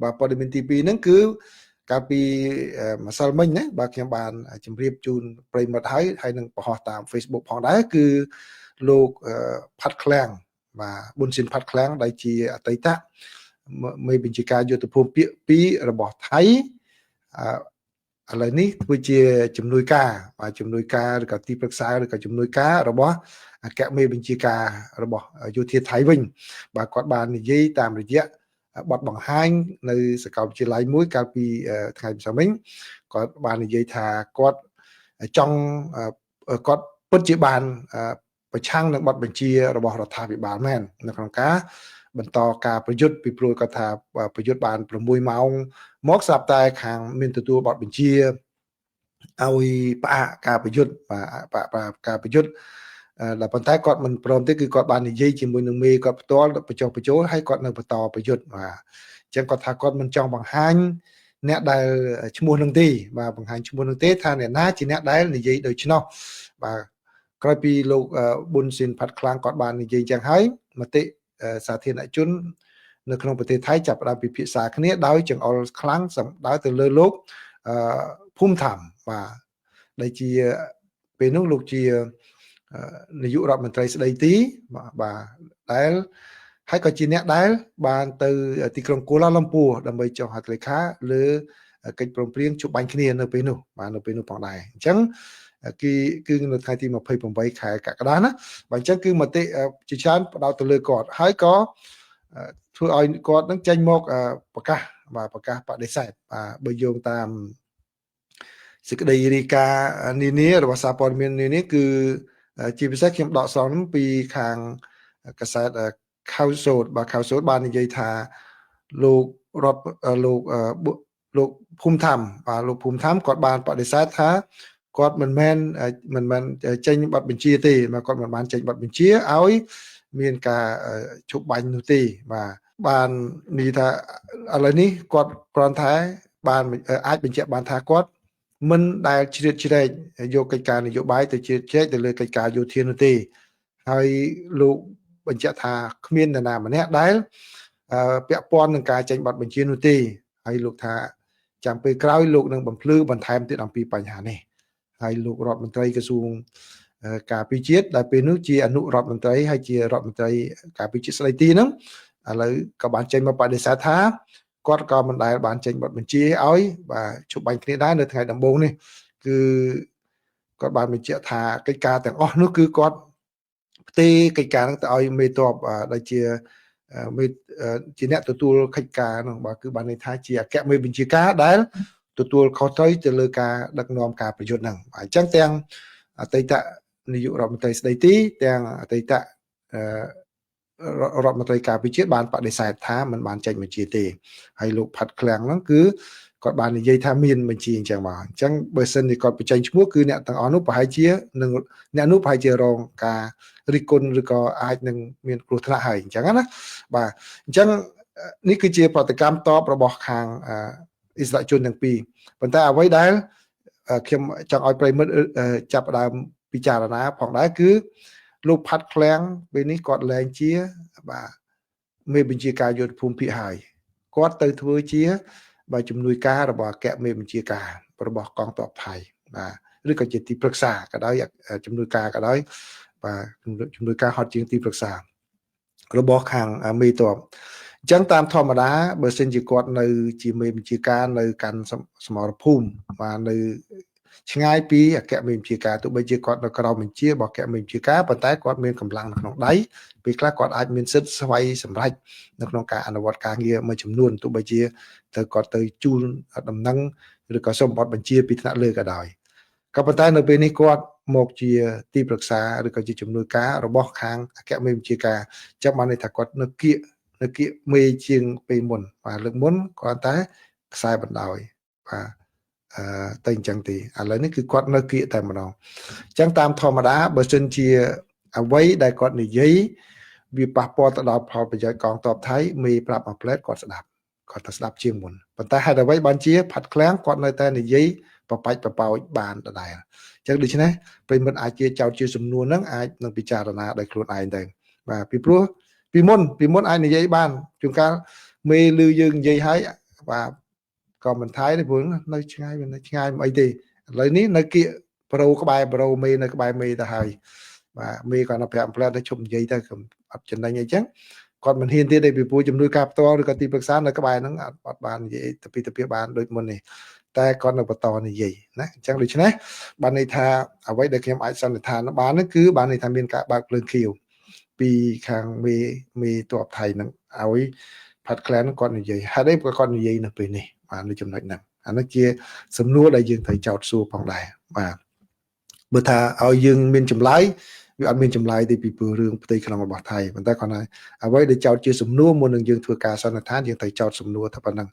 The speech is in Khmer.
បាទព័ត៌មានទី2ហ្នឹងគឺកាលពីម្សិលមិញណាបាទខ្ញុំបានជម្រាបជូនប្រិមិត្តហើយហើយនឹងបង្ហោះតាម Facebook ផងដែរគឺលោកផាត់ឃ្លាំងបាទប៊ុនស៊ិនផាត់ឃ្លាំងដែលជាអតីតមេបញ្ជាការយុទ្ធភូមិពាក្យ2របស់ថៃឥឡូវនេះធ្វើជាជំនួយការបាទជំនួយការឬក៏ទីប្រឹក្សាឬក៏ជំនួយការរបស់អគ្គមេបញ្ជាការរបស់យោធាថៃវិញបាទគាត់បាននិយាយតាមរយៈបទបង្ហាញនៅសាកលវិទ្យាល័យមួយកាលពីថ្ងៃម្សិលមិញគាត់បាននិយាយថាគាត់ចង់គាត់ពិតជាបានប្រឆាំងនឹងបទបញ្ជារបស់រដ្ឋាភិបាលមែននៅក្នុងការបន្តការប្រយុទ្ធពីព្រោះគាត់ថាប្រយុទ្ធបាន6ម៉ោងមកស្រាប់តែខាងមានទទួលបទបញ្ជាឲ្យផ្អាកការប្រយុទ្ធបាទផ្អាកការប្រយុទ្ធដល់ប៉ុន្តែគាត់មិនព្រមទេគឺគាត់បាននិយាយជាមួយនឹងមេគាត់ផ្ទាល់បញ្ចុះបញ្ចូលហើយគាត់នៅបន្តប្រយុទ្ធបាទអញ្ចឹងគាត់ថាគាត់មិនចង់បង្ហាញអ្នកដែលឈ្មោះនឹងទេបាទបង្ហាញឈ្មោះនឹងទេថាអ្នកណាជាអ្នកដែលនិយាយដូច្នោះបាទក្រោយពីលោកប៊ុនស៊ិនផាត់ខ្លាំងគាត់បាននិយាយចឹងហើយមតិសាធារណជននៅក្នុងប្រទេសថៃចាប់ផ្ដើមពិភាក្សាគ្នាដោយចង្អុលខ្លាំងសម្ដៅទៅលើលោកភូមិធម្មបាទដែលជាពេលនោះលោកជានាយករដ្ឋមន្ត្រីស្ដីទីបាទដែលហើយក៏ជាអ្នកដែលបានទៅទីក្រុងកូឡាឡាំពួរដើម្បីចុះហត្ថលេខាលើកិច្ចព្រមព្រៀងជួបបាញ់គ្នានៅពេលនោះបាទនៅពេលនោះផងដែរអញ្ចឹងគឺគឺនៅថ្ងៃទី28ខែកក្កដាណាបាទអញ្ចឹងគឺមតិជាច្រើនផ្ដោតទៅលើគាត់ហើយក៏ធ្វើឲ្យគាត់នឹងចេញមកប្រកាសបាទប្រកាសបដិសេធបាទបើយោងតាមសេចក្តីរាយការណ៍នានារបស់សារព័ត៌មាននានាគឺជាពិសេសខ្ញុំដកស្រង់ពីខាងកាសែតខៅសូតបាទខៅសូតបាននិយាយថាលោករដ្ឋលោកលោកភូមិធម្មបាទលោកភូមិធម្មគាត់បានបដិសេធថាគាត់មិនមែនមិនមែនចេញបទបញ្ជាទេបាទគាត់មិនបានចេញបទបញ្ជាឲ្យមានការឈប់បាញ់នោះទេបាទបាននិយាយថាឥឡូវនេះគាត់គ្រាន់តែបានអាចបញ្ជាក់បានថាគាត់មិនដែលជ្រៀតជ្រែកយកកិច្ចការនយោបាយទៅជ្រៀតជ្រែកទៅលើកិច្ចការយោធានោះទេហើយលោកបញ្ជាក់ថាគ្មាននរណាម្នាក់ដែលពាក់ព័ន្ធនឹងការចេញបទបញ្ជានោះទេហើយលោកថាចាំពេលក្រោយលោកនឹងបំភ្លឺបន្ថែមទៀតអំពីបញ្ហានេះហើយលោករដ្ឋមន្ត្រីក្រសួងការពារជាតិដែលពេលនោះជាអនុរដ្ឋមន្ត្រីហើយជារដ្ឋមន្ត្រីការពារជាតិស្ដីទីហ្នឹងឥឡូវក៏បានចេញមកបដិសេធថាគាត់ក៏មិនដែលបានចេញបទបញ្ជាឲ្យបាទជប់បាញ់គ្នាដែរនៅថ្ងៃដំបូងនេះគឺគាត់បានបញ្ជាក់ថាកិច្ចការទាំងអស់នោះគឺគាត់ផ្ទេរកិច្ចការហ្នឹងទៅឲ្យមេតបដែលជាមេជាអ្នកទទួលកិច្ចការនោះបាទគឺបានន័យថាជាអគ្គមេបញ្ជាការដែលទទួលខុសត្រូវទៅលើការដឹកនាំការប្រយុទ្ធហ្នឹងបាទអញ្ចឹងទាំងអតីតនាយករដ្ឋមន្ត្រីស្ដីទីទាំងអតីតរដ្ឋមន្ត្រីការពារជាតិបានបដិសេធថាមិនបានចេញបញ្ជាទេហើយលោកផាត់ឃ្លាំងហ្នឹងគឺគាត់បាននិយាយថាមានបញ្ជាអញ្ចឹងបាទអញ្ចឹងបើសិនជាគាត់បញ្ចេញឈ្មោះគឺអ្នកទាំងអស់នោះប្រហែលជានឹងអ្នកនោះប្រហែលជារងការរិះគន់ឬក៏អាចនឹងមានគ្រោះថ្នាក់ហើយអញ្ចឹងណាបាទអញ្ចឹងនេះគឺជាប្រតិកម្មតបរបស់ខាងអិសរាជជនទាំងពីរប៉ុន្តែអ្វីដែលខ្ញុំចង់ឲ្យប្រិមិត្តចាប់ផ្ដើមពិចារណាផងដែរគឺលោកផាត់ឃ្លាំងពេលនេះគាត់លែងជាបាទមេបញ្ជាការយុទ្ធភូមិភាគហើយគាត់ទៅធ្វើជាបាទជំនួយការរបស់អគ្គមេបញ្ជាការរបស់កងទ័ពថៃបាទឬក៏ជាទីប្រឹក្សាក៏ដោយជំនួយការក៏ដោយបាទជំនួយការហត់ជាងទីប្រឹក្សារបស់ខាងមេទ័ពអញ្ចឹងតាមធម្មតាបើសិនជាគាត់នៅជាមេបញ្ជាការនៅកាន់សមរភូមិបាទនៅឆ្ងាយពីអគ្គមេបញ្ជាការទោះបីជាគាត់នៅក្រោមបញ្ជារបស់អគ្គមេបញ្ជាការប៉ុន្តែគាត់មានកម្លាំងនៅក្នុងដៃពេលខ្លះគាត់អាចមានសិទ្ធិស្វ័យសម្រេចនៅក្នុងការអនុវត្តការងារមួយចំនួនទោះបីជាទៅគាត់ទៅជូនដំណឹងឬក៏សុំបទបញ្ជាពីថ្នាក់លើក៏ដោយក៏ប៉ុន្តែនៅពេលនេះគាត់មកជាទីប្រឹក្សាឬក៏ជាជំនួយការរបស់ខាងអគ្គមេបញ្ជាការអញ្ចឹងបានន័យថាគាត់នៅគៀកមេជាងពេលមុនបាទលើកមុនគាត់តែខ្សែបណ្ដោយបាទទៅអញ្ចឹងទេឥឡូវនេះគឺគាត់នៅគៀកតែម្ដងអញ្ចឹងតាមធម្មតាបើសិនជាអ្វីដែលគាត់និយាយវាប៉ះពាល់ទៅដល់ផលប្រយោជន៍កងទ័ពថៃមេប្រាប់មួយផ្លែតគាត់ស្ដាប់គាត់ទៅស្ដាប់ជាងមុនប៉ុន្តែហេតុអ្វីបានជាផាត់ឃ្លាំងគាត់នៅតែនិយាយបបាច់បបោចបានដដែលអញ្ចឹងដូច្នេះប្រិមិត្តអាចជាចោទជាសំណួរហ្នឹងអាចនឹងពិចារណាដោយខ្លួនឯងទៅបាទពីព្រោះពីមុនអាចនិយាយបានជួនកាលមេលឺយើងនិយាយហើយ បាទក៏មិនថៃទេព្រោះនៅឆ្ងាយវានៅឆ្ងាយមិនអីទេឥឡូវនេះនៅគៀកប្រូក្បែរប្រូមេនៅក្បែរមេទៅហើយបាទមេគាត់នៅប្រាប់ផ្លែទៅឈប់និយាយទៅអត់ចំណេញអីចឹងគាត់មិនហ៊ានទៀតទេពីព្រោះជំនួយការផ្ទាល់ឬក៏ទីប្រឹក្សានៅក្បែរហ្នឹងអត់បាននិយាយទៅពីទៅពីបានដូចមុននេះតែគាត់នៅបន្តនិយាយណាអញ្ចឹងដូច្នេះបានន័យថាអ្វីដែលខ្ញុំអាចសន្និដ្ឋានបានហ្នឹងគឺបានន័យថាមានការបើកភ្លើងខៀវពីខាងមេមេទ័ពថៃហ្នឹងឲ្យផាត់ក្លែនគាត់និយាយហេតុអីក៏គាត់និយាយនៅពេលនេះបាទនៅចំណុចហ្នឹងអានេះជាសំណួរដែលយើងត្រូវចោទសួរផងដែរបាទបើថាឲ្យយើងមានចម្លើយវាអត់មានចម្លើយទេពីព្រោះរឿងផ្ទៃក្នុងរបស់ថៃប៉ុន្តែគាត់ថាអ្វីដែលចោទជាសំណួរមុននឹងយើងធ្វើការសន្និដ្ឋានយើងត្រូវចោទសំណួរថាប៉ុណ្ណឹង។